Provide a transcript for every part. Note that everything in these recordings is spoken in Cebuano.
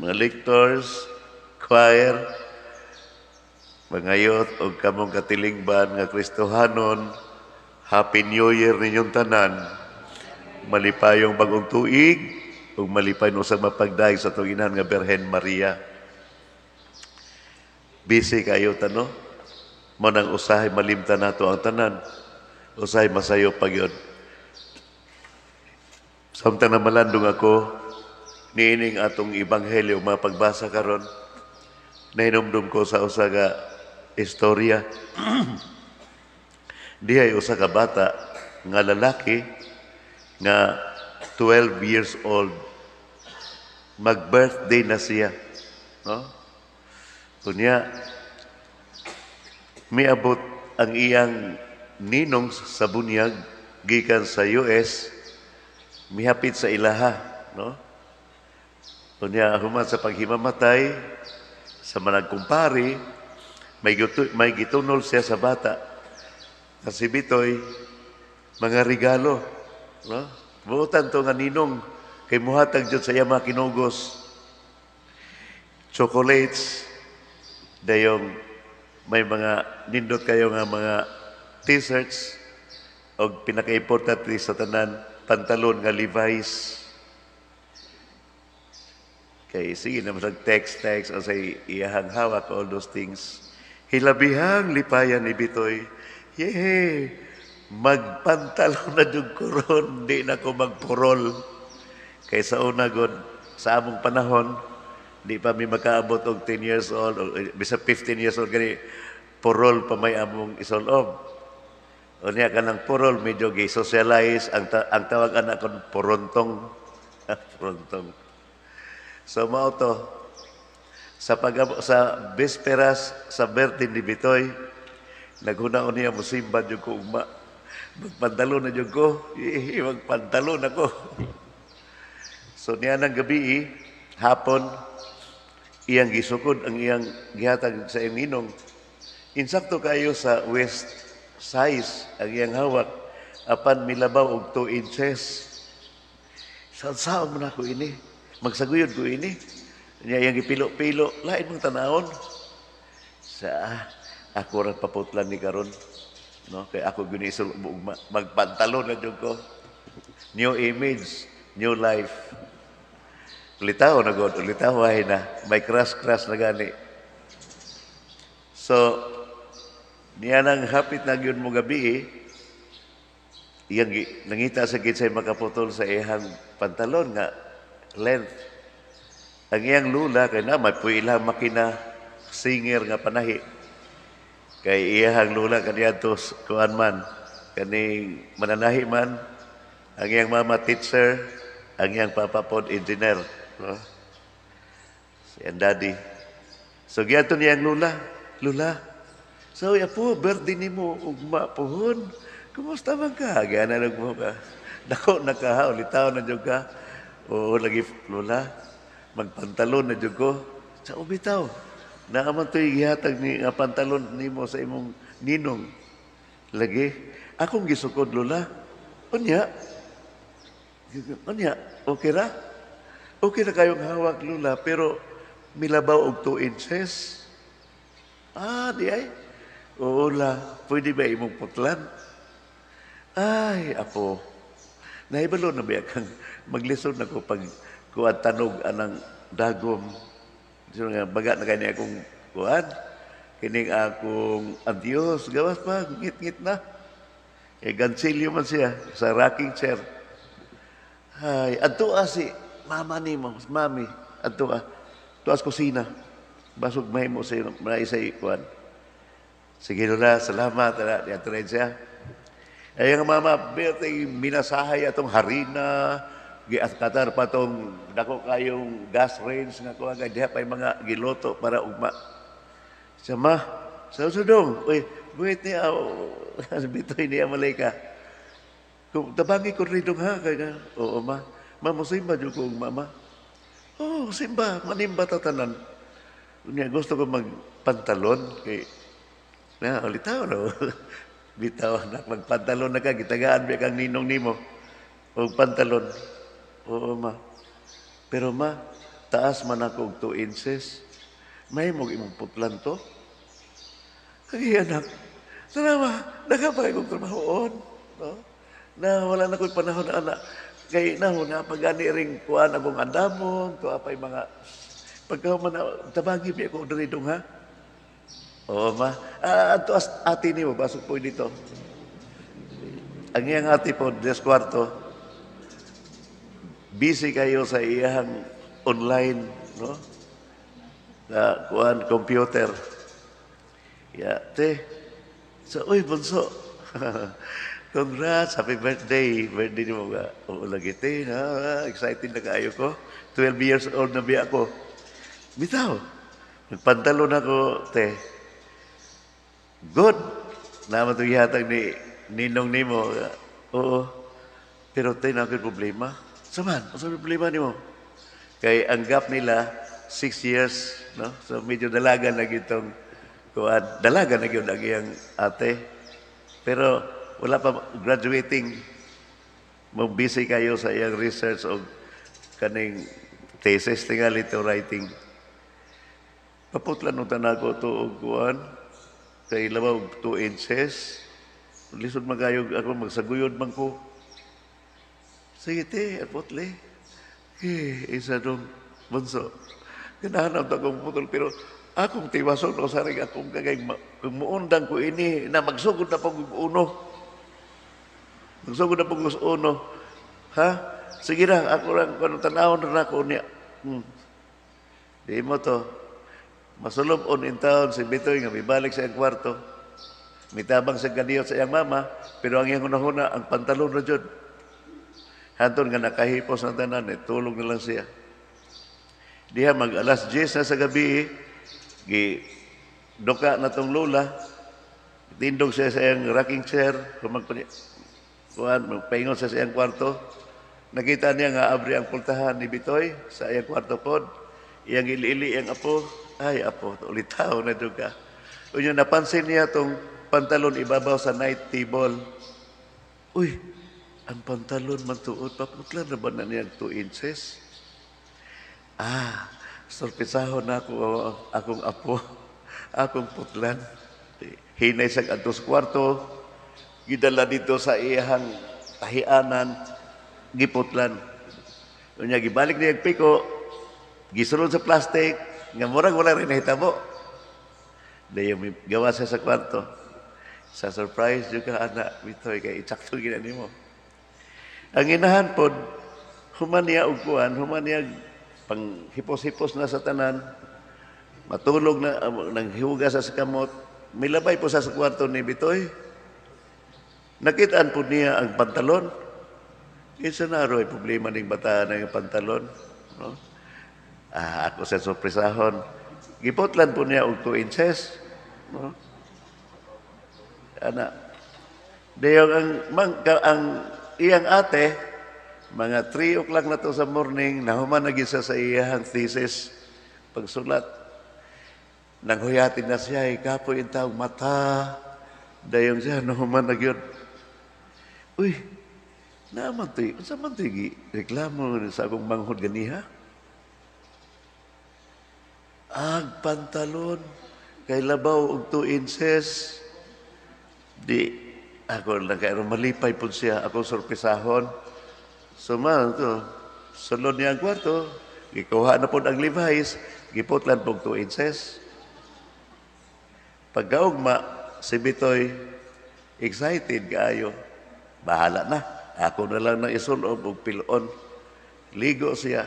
mga lectors, choir, mga youth ug kamong katilingban nga Kristohanon, Happy New Year ninyong tanan. Malipayong bagong tuig ug malipayon usab mapagdayeg sa atong inahan nga Birhen Maria. Busy kayo ta, no? Mao nang usahay malimtan nato ang tanan. Usahay masayo pa gyud. Samtang namalandong ako niining atong ebanghelyo mga pagbasa karon, nahinumdum ko sa usa ka istorya. Dihay usa ka bata nga lalaki nga 12 years old. Mag-birthday na siya. No? Kunya, miabot ang iyang ninong sa bunyag gikan sa US, mihapit sa ilaha, no? Kunya, human sa paghimamatay sa managkumpare, may gitunol siya sa bata. Kasi bitoy, mga regalo, no? Buotan to nga ninong kay muhatag jud sa iya mga kinugos. Chocolates, dayong may mga nindot kayo nga mga T-shirts og pinaka-importante sa tanan, pantalon nga Levi's. Kay sige naman text text o sa iyahang hawak, all those things. Hilabihang lipayan ni Bitoy. Yehey! Magpantalon na jud ko ron, di na ko magpurol. Kay sa una god, sa among panahon, di pa mi makaabot og 10 years old o bisa 15 years old gani, purol pa may among isulob. Unya kanang purol medyo gi-socialize ang tawag ana kon purontong. Purontong. So mao to sa pag sa bisperas sa birthday ni Bitoy, naghuna-una niya, "Musimba jud ko ugma. Magpantalon na jud ko. Eh, magpantalon ako." So niya ng gabi, hapon, iyang gisukod ang iyang gihatag sa iyang ninong. Insakto kayo sa waist size ang iyang hawak apan milabaw og 2 inches. Saan saan mo na ako ini? Magsaguyod ko ini. Niya iyang gipilo-pilo, lain mong tanawon. Sa ako ra paputlan ni karon. No, kay ako ginisol magpantalon na jud ko. New image, new life. Ulitaw na god, ulitaw ay na. May crush-crush na gani. So, niya nang hapit na gyud mo gabi, iyang nangita sa kinsay makaputol sa iyang pantalon nga length. Ang iyang lula kay na may puilang makina Singer nga panahi. Kay iyang lula kaniadto kuan man kaning mananahi man, ang iyang mama teacher, ang iyang papa pod engineer, no? Si ang daddy. So giadto niya ang lula. "Lula, so apo, birthday nimo ugma pohon. Kumusta man ka?" Gana mo ka. "Dako na ka ha, ulitaw na jud ka." "Oo lagi, Lola. Magpantalon na jud ko." "Sa ubitaw. Naa man to'y gihatag ni nga pantalon nimo sa imong ninong." "Lagi. Akong gisukod, Lola." "Unya. Unya, okay ra? Okay ra kayong hawak, Lola, pero milabaw og 2 inches." "Ah, di ay. Oo la, pwede ba imong putlan?" "Ay, apo. Nahibalo na ba kang maglisod na ko pag kuan tanog anang dagom?" So nga baga na kani akong kuan. Kining akong antios, gawas pa, ngit-ngit na. Eh, gansilyo man siya sa rocking chair. "Ay, adto si mama nimo, mami, adto ah. Tuas kusina. Basog mahimo sa may sa kuan." "Sige, Lola, salamat." Ala, di ato siya. Ay, ang mama, birthday, minasahay atong harina, giatkatar pa tong dako kayong gas range nga kuha kay diha pa mga giluto para ugma. Siya ma, sa sudong, uy, buhit niya, bitoy niya malay ka. "Kung tabangi ko rito ha," kaya, "Oo ma, ma, musimba jud ko mama." "Oh, simba, manimba ta tanan." Unya gusto ko magpantalon kay na ulitaw no. "Bitaw anak, magpantalon na ka, gitagaan ba kang ninong nimo og pantalon." "Oo ma." "Pero ma, Taas man ako og 2 inches. Mahimong imong putlan to. Ay, anak, salamat, daghan pa kong trabahoon. No? Na wala na ko'y panahon na anak. Kay na na pagani ring kuan akong andamon, tuwa pa'y mga pagka man na, tabagi bi ako diri dong, ha. Oo, ma. Ah, ato as ate nimo, basog po dito. Ang iyang ate po, des kwarto, busy kayo sa iyang online, no? Na kuan computer. Ya, te. So, uy, bunso. Congrats, happy birthday. Birthday nimo ga. Oo lagi, te. Ha, excited na kaayo ko. 12 years old na biya ako. Bitaw. Nagpantalon ako, te. Good. Naman ito gihatag ni ninong nimo. Oo. Pero te, na problema. Saman, ano problema nimo? Kay ang gap nila, 6 years, no? So medyo dalaga na gitong kuan, dalaga na gyud ang iyang ate. Pero wala pa graduating. Mo busy kayo sa iyang research o kaning thesis tingali to writing. Paputlan unta nako to og kuan kay labaw og 2 inches. Lisod man kayo ako, magsaguyod man ko. Sige te, apotle. Eh, isa dong bunso. Ganahan ta akong putol, pero akong tiwason o saring akong kagay kung muundang ko ini na magsugod na pag uno. Magsugod na pag uno. Ha? Sige na, ako lang kung tanawon na ako niya. Di mo to. Masulob on in town si Bitoy nga mibalik sa iyang kwarto. Mitabang sa ganiyot sa iyang mama, pero ang iyang hunahuna, ang pantalon na jud. Hanton nga nakahipos ng tanan, eh, tulog na lang siya. Diha mag alas 10 na sa gabi, gi duka na tong lola, tindog siya sa iyang rocking chair, kumagpani, kuan, magpaingon siya sa iyang kwarto. Nakita niya nga abri ang pultahan ni Bitoy sa iyang kwarto pod. Iyang ili-ili ang apo. Ay, apo, ulitaw na jud ka. Unya napansin niya tong pantalon ibabaw sa night table. Uy, ang pantalon man tuod, paputlan na ba na niya 2 inches? Ah, sorpresahon na ako akong apo, akong putlan. Hinay sa adto sa kwarto, gidala dito sa iyang tahianan, giputlan. Unya gibalik niya ang piko, gisulod sa plastic, nga murag wala rin nahitabo. Dayon gawa siya sa kwarto. Sa surprise jud ka, anak, Bitoy, kay itsakto gina nimo. Ang inahan pod, human niya og kuan, human niya pang hipos-hipos na sa tanan, matulog na, nang hihugas sa kamot, milabay po sa kwarto ni Bitoy. Nakitaan po niya ang pantalon. Kinsa na ay problema ning bata ng pantalon. No? Ah, ako sa sorpresahon. Giputlan po niya og 2 inches. No? Ana. Dayon ang, mang, ang iyang ate, mga 3 o'clock na to sa morning, nahuman na gyud siya sa iyang thesis pagsulat. Nang huyatin na siya, kapoy ang taong mata. Dayon siya, nahuman na gyud. Uy, naman to'y, unsa man to'y gi reklamo sa akong manghod ganiha? Ag pantalon kay labaw og 2 inches. Di ako lang kay malipay pud siya ako sorpresahon. So man to, sulod niya ang kwarto, gikuha na pod ang Levi's, giputlan pog 2 inches. Pagkaugma, si Bitoy excited kaayo. Bahala na. Ako na lang nang isulob og pilon. Ligo siya.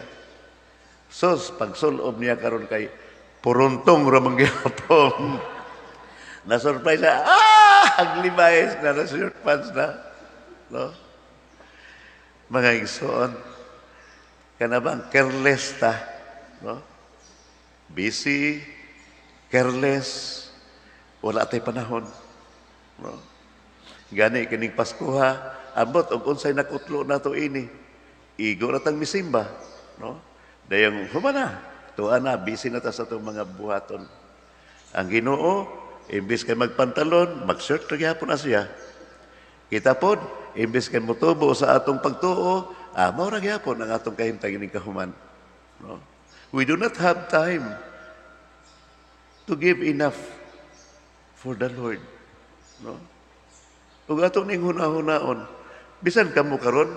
Sos, pagsulob niya karon kay puruntong ra man gihapon. Na-surprise siya. Ah! Ang Levi's na, na short pants na. No? Mga igsoon, kana bang careless ta? No? Busy, careless, wala tay panahon. No? Gani kining Paskuha, ambot og unsay nakutlo nato ini. Igo ra tang misimba, no? Dayong humana, tuwa na, busy na ta sa atong mga buhaton. Ang Ginoo, imbis kay magpantalon, mag-shirt ra gyapon na siya. Kita pod, imbis kay motubo sa atong pagtuo, mao ra gyapon ang atong kahimtang ining kahuman. No? We do not have time to give enough for the Lord. No? Ug ato ning huna-hunaon, bisan kamo karon,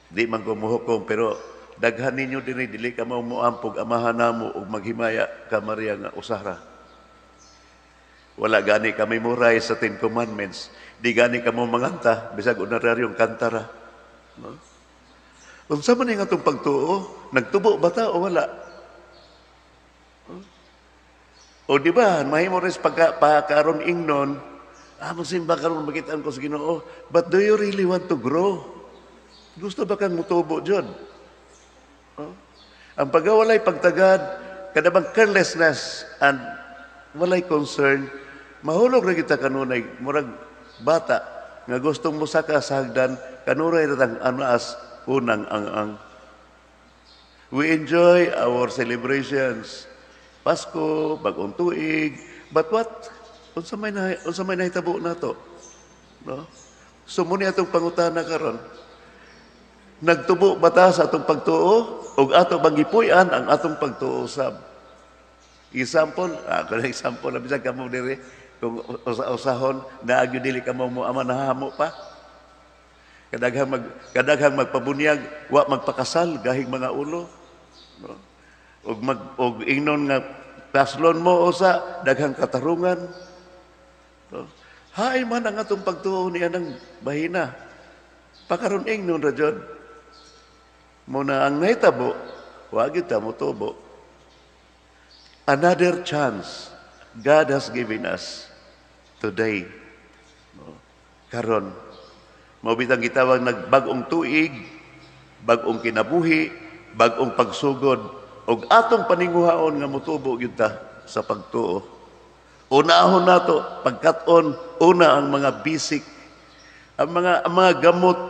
di man ko muhukom, pero daghan ninyo dinhi dili ka mo moampog Amahan namo ug maghimaya ka Maria nga usara. Wala gani ka memorize sa Ten Commandments. Di gani ka mo manganta, bisag honoraryong kantara. No? Unsa man ning atong pagtuo? Nagtubo ba ta o wala? O di ba, mahimo rin pagka pakaron ingnon, mosimba karon, makitaan ko sa Ginoo. But do you really want to grow? Gusto ba kang mutubo jud? Oh? Ang pagawalay pagtagad, kada bang carelessness and walay concern, mahulog ra kita kanunay, murag bata nga gustong mosaka sa hagdan, kanunay ra tang anaas unang ang-ang. We enjoy our celebrations. Pasko, Bagong Tuig, but what? Unsa may nahitabo nato? No? So mao ni atong pangutana karon. Nagtubo ba ta sa atong pagtuo ug ato bang gipuy-an ang atong pagtuo sab? Example, kanang example na bisan kamo diri kung usa-usahon naa gyud dili kamo mo ama nahamo pa. Kadaghang magpabunyag, wa magpakasal gahig mga ulo. No? Ug ingnon nga kaslon mo usa daghang katarungan. No? Haay man ang atong pagtuo niya ng bahina. Pakaron ingnon ra jud. Mao na ang nahitabo, wa gyud ta motubo. Another chance God has given us today. No? Karon, mao bitang gitawag nagbag-ong tuig, bag-ong kinabuhi, bag-ong pagsugod, ug atong paninguhaon nga motubo gyud ta sa pagtuo. Unahon nato pagkat-on, una ang mga basic, ang mga gamot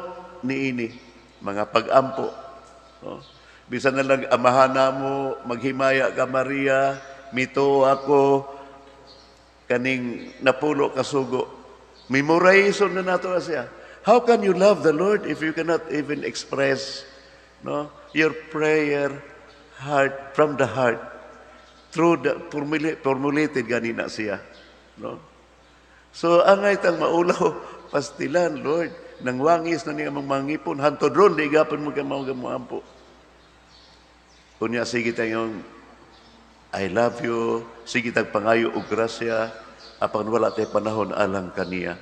niini, mga pag-ampo. No? Bisan na lang Amahan namo, maghimaya ka Maria, mituo ako kaning napulo ka sugo. Memorization na nato na siya. How can you love the Lord if you cannot even express, no, your prayer heart from the heart through the formulated ganina siya, no? So angay tang maulaw pastilan, Lord, nang wangis na niya among mangipon hantod ron di gapon mo ka mao ampo. Unya sige tayong "I love you," sige tag pangayo og grasya apan wala tay panahon alang kaniya.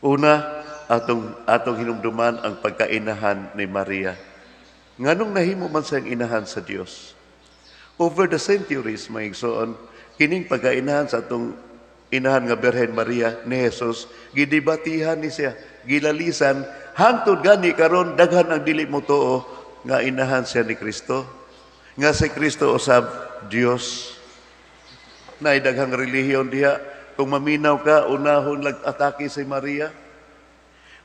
Una, atong hinumduman ang pagkainahan ni Maria. Nganong nahimo man siyang inahan sa Dios? Over the centuries, mga igsoon, kining pagkainahan sa atong inahan nga Birhen Maria ni Jesus, gidebatihan ni siya, gilalisan, hangtod gani karon daghan ang dili mo tuo nga inahan siya ni Kristo. Nga si Kristo usab Dios. Naay daghang relihiyon diha. Kung maminaw ka, unahon lag atake si Maria.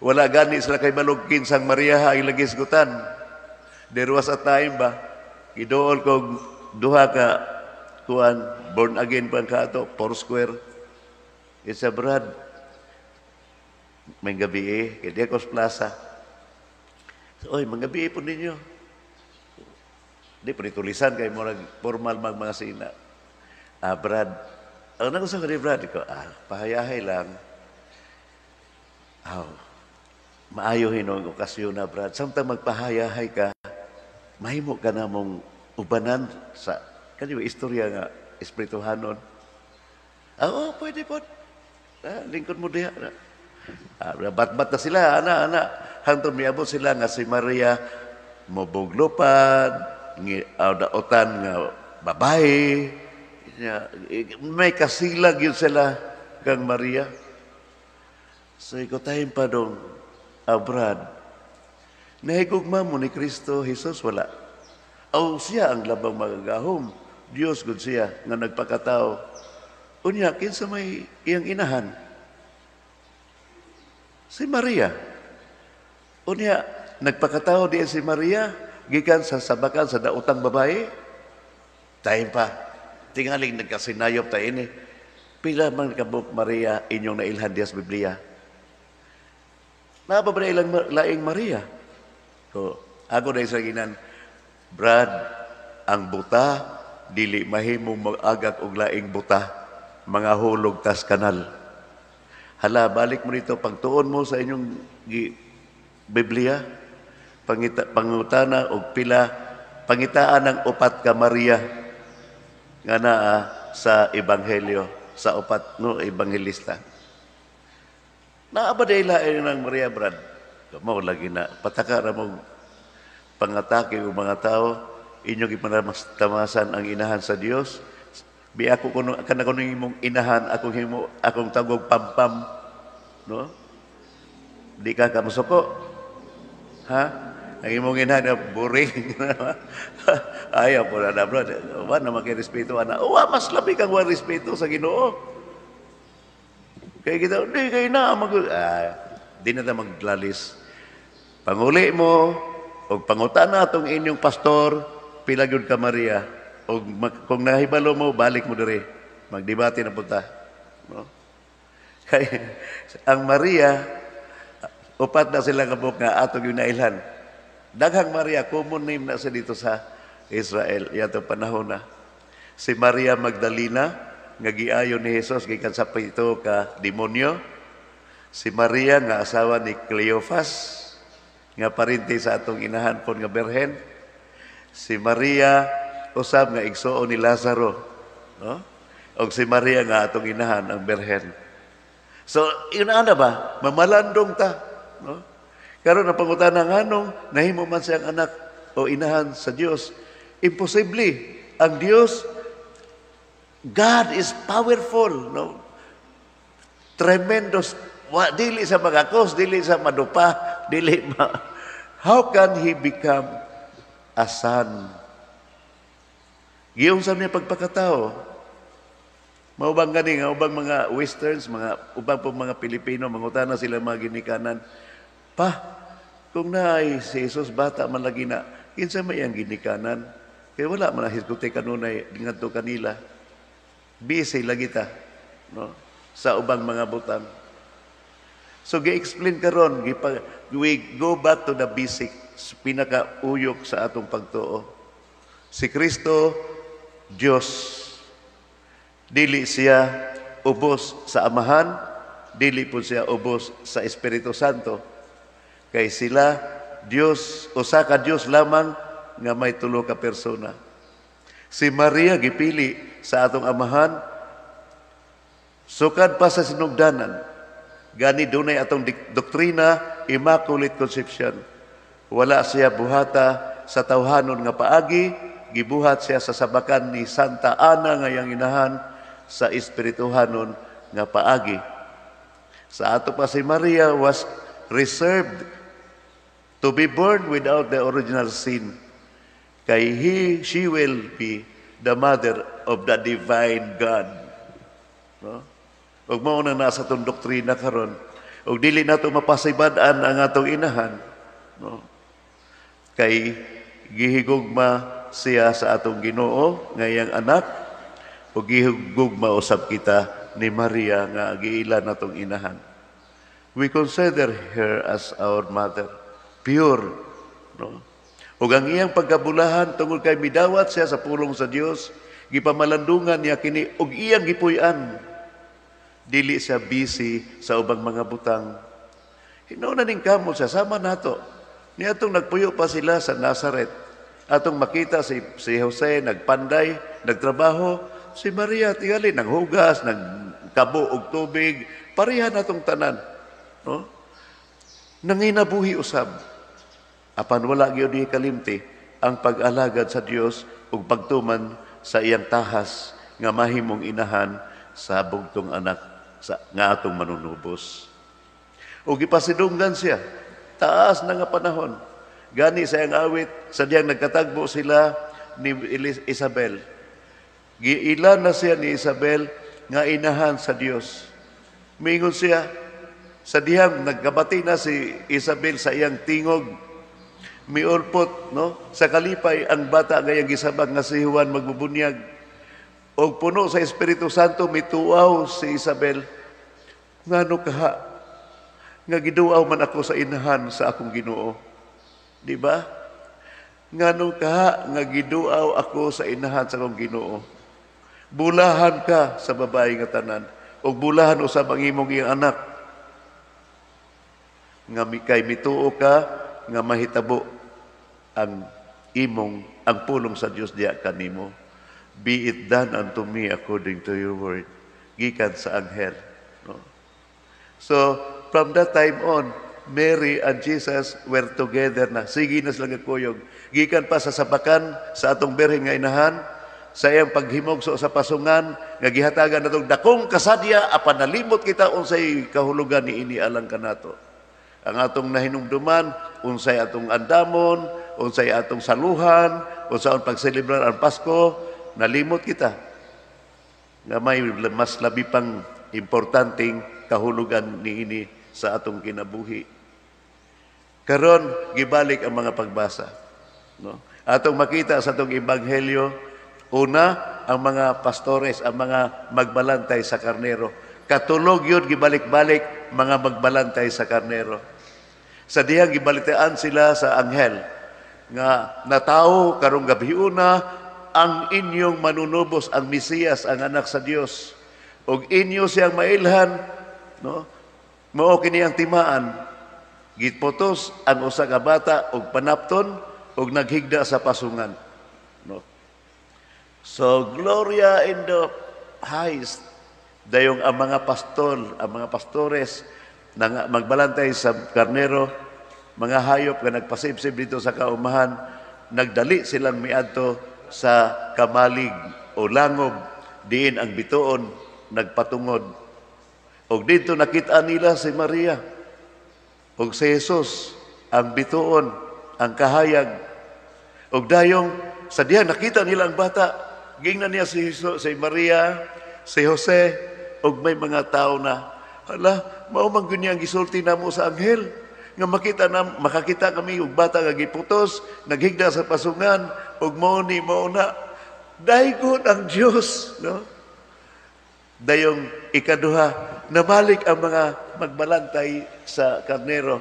Wala gani sila kay balog kinsang Maria ay lagi hisgutan. There was a time ba, giduol kog duha ka kuan, born again pa ka ato, four square. It's a brad. May gabi eh, kay Diacos Plaza. So, oy, mga gabi po ninyo. Di pa tulisan kay mo formal mag mga sina. Ah, Brad. Ang ano sa ni Brad? Ko, pahayahay lang. Aw, maayo hinuong okasyon na, Brad. Samtang magpahayahay ka, mahimo ka na mong ubanan sa kanyo istorya nga espirituhanon. Ah, oh, pwede po. Ah, lingkod mo diha. Ah, bat-bat na sila, ana, ana. Hangtod miabot sila nga si Maria mobuglupad, daotan nga babae. May kasilag yun sila kang Maria. So, ikaw tayong pa dong, Brad, nahigugma mo ni Kristo Jesus, wala? Aw, siya ang labang magagahom. Diyos gud siya nga nagpakatao. Unya, kinsa may iyang inahan? Si Maria. Unya, nagpakatao diya si Maria, gikan sa sabakan sa daotang babae. Time pa. Tingaling nagkasinayop tayo ini. Pila man kabuk Maria inyong nailhan diya sa Biblia? Naa ba ilang laing Maria? So, ako na sa ginan, Brad, ang buta dili mahimong mag-agak og laing buta, mga hulog tas kanal. Hala, balik mo dito, pagtuon mo sa inyong Biblia, pangutana og pila, pangitaan ng upat ka Maria nga naa sa Ebanghelyo, sa upat, no, ebanghelista. Naa ba diay lain ng Maria, Brad? Mao lagi na pataka ra mo pangatake og mga tao, inyong gipanamastamasan ang inahan sa Dios. Bi ako kuno kana kuno imong inahan, akong himo akong tawag pampam, no? Di ka kamusuko. Ha? Ang imong inahan nga boring. Ayaw po na na, bro. Wa na makirespeto ana. Wa mas labi kang wa respeto sa Ginoo. Kaya kita, di kay na mag di na ta maglalis. Panguli mo og pangutana atong inyong pastor, pila gyud ka Maria. Og kung nahibalo mo, balik mo diri. Magdebate na punta. No? Kay ang Maria, upat na sila kabuok nga ato gyud nailhan. Daghang Maria, common name na sa dito sa Israel yato panahon na. Si Maria Magdalena nga giayo ni Jesus gikan sa pito ka demonyo. Si Maria nga asawa ni Cleophas nga parente sa atong inahan pon nga berhen. Si Maria usab nga igsuon ni Lazaro, no? Og si Maria nga atong inahan ang berhen. So, yun ana ba? Mamalandong ta, no? Karon ang pangutana, nganong nahimo man siyang anak o inahan sa Dios? Imposible. Ang Dios, God is powerful, no? Tremendous. Wa, dili sa magakos, dili sa madupa, dili ma. How can he become a son? Giunsa niya pagpakatao? Mao bang gani nga ubang mga Westerns, mga ubang po mga Pilipino, mangutana sila mga ginikanan. Pa, kung naay si Jesus bata man lagi na, kinsa may iyang ginikanan? Kay wala man na hisguti kanunay ngadto kanila. Busy lagi ta, no? Sa ubang mga butang. So gi-explain karon, we go back to the basic, pinaka-uyok sa atong pagtuo. Si Kristo, Diyos. Dili siya ubos sa Amahan, dili po siya ubos sa Espiritu Santo. Kay sila Dios, usa ka Dios lamang nga may tulo ka persona. Si Maria gipili sa atong Amahan sukad pa sa sinugdanan. Gani dunay atong doktrina, Immaculate Conception. Wala siya buhata sa tawhanon nga paagi, gibuhat siya sa sabakan ni Santa Ana nga iyang inahan sa espirituhanon nga paagi. Sa ato pa, si Maria was reserved to be born without the original sin. Kay she will be the mother of the divine God. No? Ug mao na nasa atong doktrina karon. Ug dili nato mapasibad-an ang atong inahan. No? Kay gihigugma siya sa atong Ginoo nga iyang anak ug gihigugma usab kita ni Maria nga giila natong inahan. We consider her as our mother, pure, no? Ug ang iyang pagkabulahan tungod kay midawat siya sa pulong sa Dios, gipamalandungan niya kini ug iyang gipuy-an. Dili siya busy sa ubang mga butang. Hinuon na ning kamo siya sama nato. Niadtong nagpuyo pa sila sa Nazaret. Atong makita si Jose nagpanday, nagtrabaho, si Maria tingali naghugas, nagkabo og tubig, pareha natong tanan, no? Nanginabuhi usab. Apan wala gyud kalimti ang pag-alagad sa Dios ug pagtuman sa iyang tahas nga mahimong inahan sa bugtong anak sa nga atong manunubos. Ug gipasidunggan siya taas na nga panahon. Gani sa iyang awit sa diyang nagkatagbo sila ni Isabel. Giila na siya ni Isabel nga inahan sa Dios. Mingon siya sa dihang nagkabati na si Isabel sa iyang tingog, miulpot, no, sa kalipay ang bata nga iyang gisabak nga si Juan magbubunyag. Og puno sa Espiritu Santo, mituaw si Isabel, ngano kaha nga giduaw man ako sa inahan sa akong Ginoo? Di ba? Ngano ka nga giduaw ako sa inahan sa akong Ginoo? Bulahan ka sa babae nga tanan, ug bulahan usab ang imong iyang anak. Nga kay mituo ka nga mahitabo ang pulong sa Dios diha kanimo. Be it done unto me according to your word. Gikan sa anghel. No? So, from that time on, Mary and Jesus were together na. Sige na sila kuyog. Gikan pa sa sapakan sa atong Birhen nga inahan, sa iyang paghimugso sa pasungan, nga gihatagan natong dakong kasadya, apan nalimot kita unsay kahulugan niini alang kanato. Ang atong nahinumduman, unsay atong andamon, unsay atong saluhan, unsaon pagselebrar ang Pasko, nalimot kita nga may mas labi pang importanteng kahulugan niini sa atong kinabuhi. Karon gibalik ang mga pagbasa. No? Atong makita sa atong ebanghelyo, una, ang mga pastores, ang mga magbalantay sa karnero. Katulog yun, gibalik-balik, mga magbalantay sa karnero. Sa dihang gibalitaan sila sa anghel, nga natawo karong gabiuna ang inyong manunubos, ang Mesiyas, ang anak sa Dios. Og inyo siyang mailhan, no? Mao kini ang timaan. Giputos ang usa ka bata og panapton og naghigda sa pasungan. No? So gloria in the highest. Dayong ang mga pastol, ang mga pastores nang magbalantay sa karnero, mga hayop nga nagpasibsib dito sa kaumahan, nagdali silang miadto sa kamalig o langob diin ang bituon nagpatungod. Og dito nakita nila si Maria og si Jesus, ang bituon, ang kahayag. Og dayong sa diha nakita nila ang bata, gingnan niya si Jesus, si Maria, si Jose, og may mga tao na, "Hala, mao man gyud ang gisulti namo sa anghel nga makita na makakita kami og bata nga giputos, naghigda sa pasungan, ug mao ni mao na." Daygon ang Dios, no? Dayong ikaduha, nabalik ang mga magbalantay sa karnero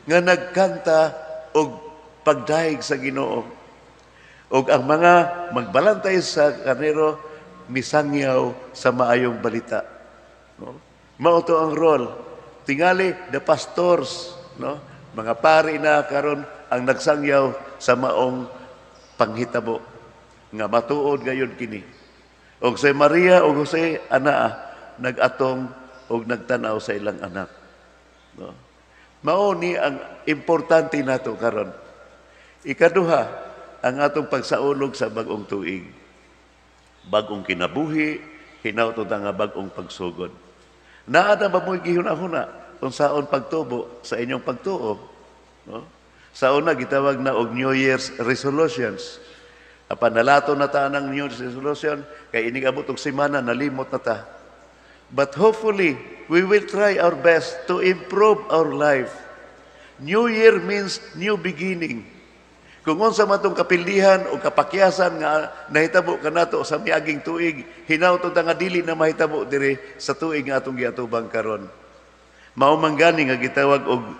nga nagkanta og pagdayeg sa Ginoo. Og ang mga magbalantay sa karnero misangyaw sa maayong balita. No? Mao to ang role. Tingali the pastors, no? Mga pari na karon ang nagsangyaw sa maong panghitabo nga matuod gayon kini. Og si Maria og Jose anaa nag-atong og nagtan-aw sa ilang anak. No? Mao ni ang importante nato karon. Ikaduha, ang atong pagsaulog sa bag-ong tuig. Bag-ong kinabuhi, hinawto ta nga bag-ong pagsugod. Naa na ba mo'y gihuna-huna unsaon pagtubo sa inyong pagtuo? No? Sa una, gitawag na og New Year's resolutions. Apan nalato na ta ng New Year's resolution, kay inig abot og semana, nalimot na ta. But hopefully, we will try our best to improve our life. New Year means new beginning. Kung unsa man tong kapildihan o kapakyasan nga nahitabo kanato sa miaging tuig, hinawto ta nga dili na mahitabo diri sa tuig nga atong giatubang karon. Mao man gani nga gitawag og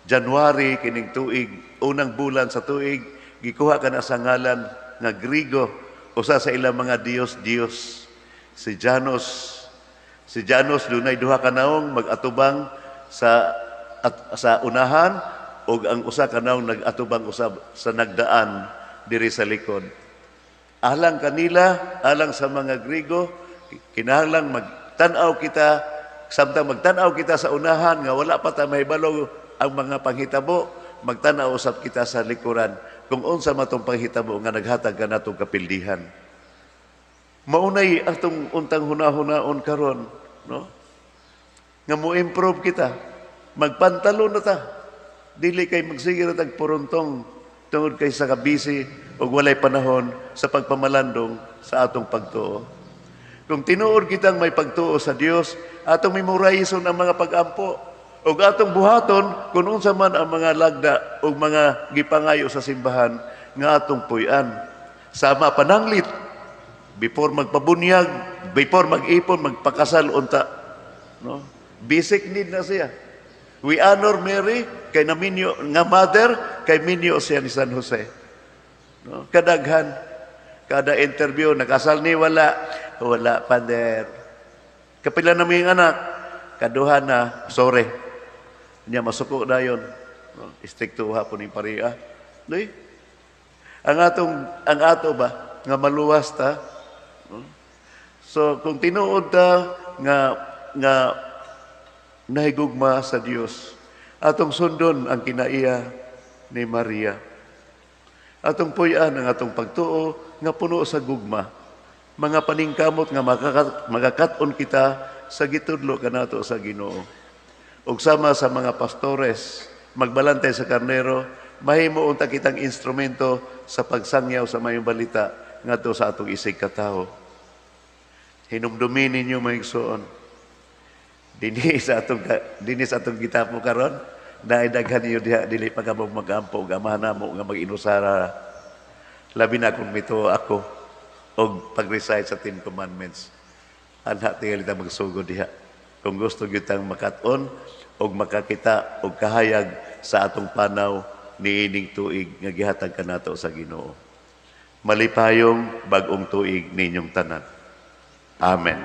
January kining tuig, unang bulan sa tuig, gikuha kana sa ngalan nga Grigo, usa sa ilang mga Diyos Diyos, si Janus. Si Janus dunay duha ka naong mag-atubang sa unahan ug ang usa ka naong nag-atubang usab sa nagdaan diri sa likod. Alang kanila, alang sa mga Grigo, kinahanglan magtan-aw kita samtang magtan-aw kita sa unahan nga wala pa ta mahibalo ang mga panghitabo, magtan-aw usab kita sa likuran kung unsa man tong panghitabo nga naghatag kanatong kapildihan. Maunay atong untang hunahunahon karon, no? Nga mo improve kita, magpantalo na ta. Dili kay magsige ra tag puruntong tungod kay sa kabisi ug walay panahon sa pagpamalandong sa atong pagtuo. Kung tinuod kitang may pagtuo sa Dios, atong memorayson ang mga pag-ampo ug atong buhaton kung unsa man ang mga lagda ug mga gipangayo sa simbahan nga atong puy-an. Sama pananglit before magpabunyag, before mag-ipon, magpakasal unta. No? Basic need na siya. We honor Mary kay naminyo nga mother kay minyo siya ni San Jose. No? Kadaghan, kada interview, nakasal ni wala? Wala, Father. Kapila na mo yung anak? Kaduha na, sorry. Niya masuko dayon. No? Istrikto hapon yung pariya. Doy. Ang ato ba nga maluwas ta? No? So kung tinuod ta nga nahigugma sa Dios, atong sundon ang kinaiya ni Maria. Atong puy-an ang atong pagtuo nga puno sa gugma. Mga paningkamot nga makakat-on kita sa gitudlo kanato sa Ginoo. Ug sama sa mga pastores, magbalantay sa karnero, mahimo unta kitang instrumento sa pagsangyaw sa mayong balita ngadto sa atong isig katawo. Hinumdumi ninyo, mga igsoon. Dinhi sa atong gitapo karon, naay daghan ninyo diha dili pa kamo mag-ampo ug Amahan namo nga mag-inusara. Labi na kung mituo ako og pag-recite sa Ten Commandments. Anha tingali ta magsugod diha. Kung gusto gyud tang makat-on og makakita og kahayag sa atong panaw niining tuig nga gihatag kanato sa Ginoo. Malipayong bag-ong tuig ninyong tanan. Amen.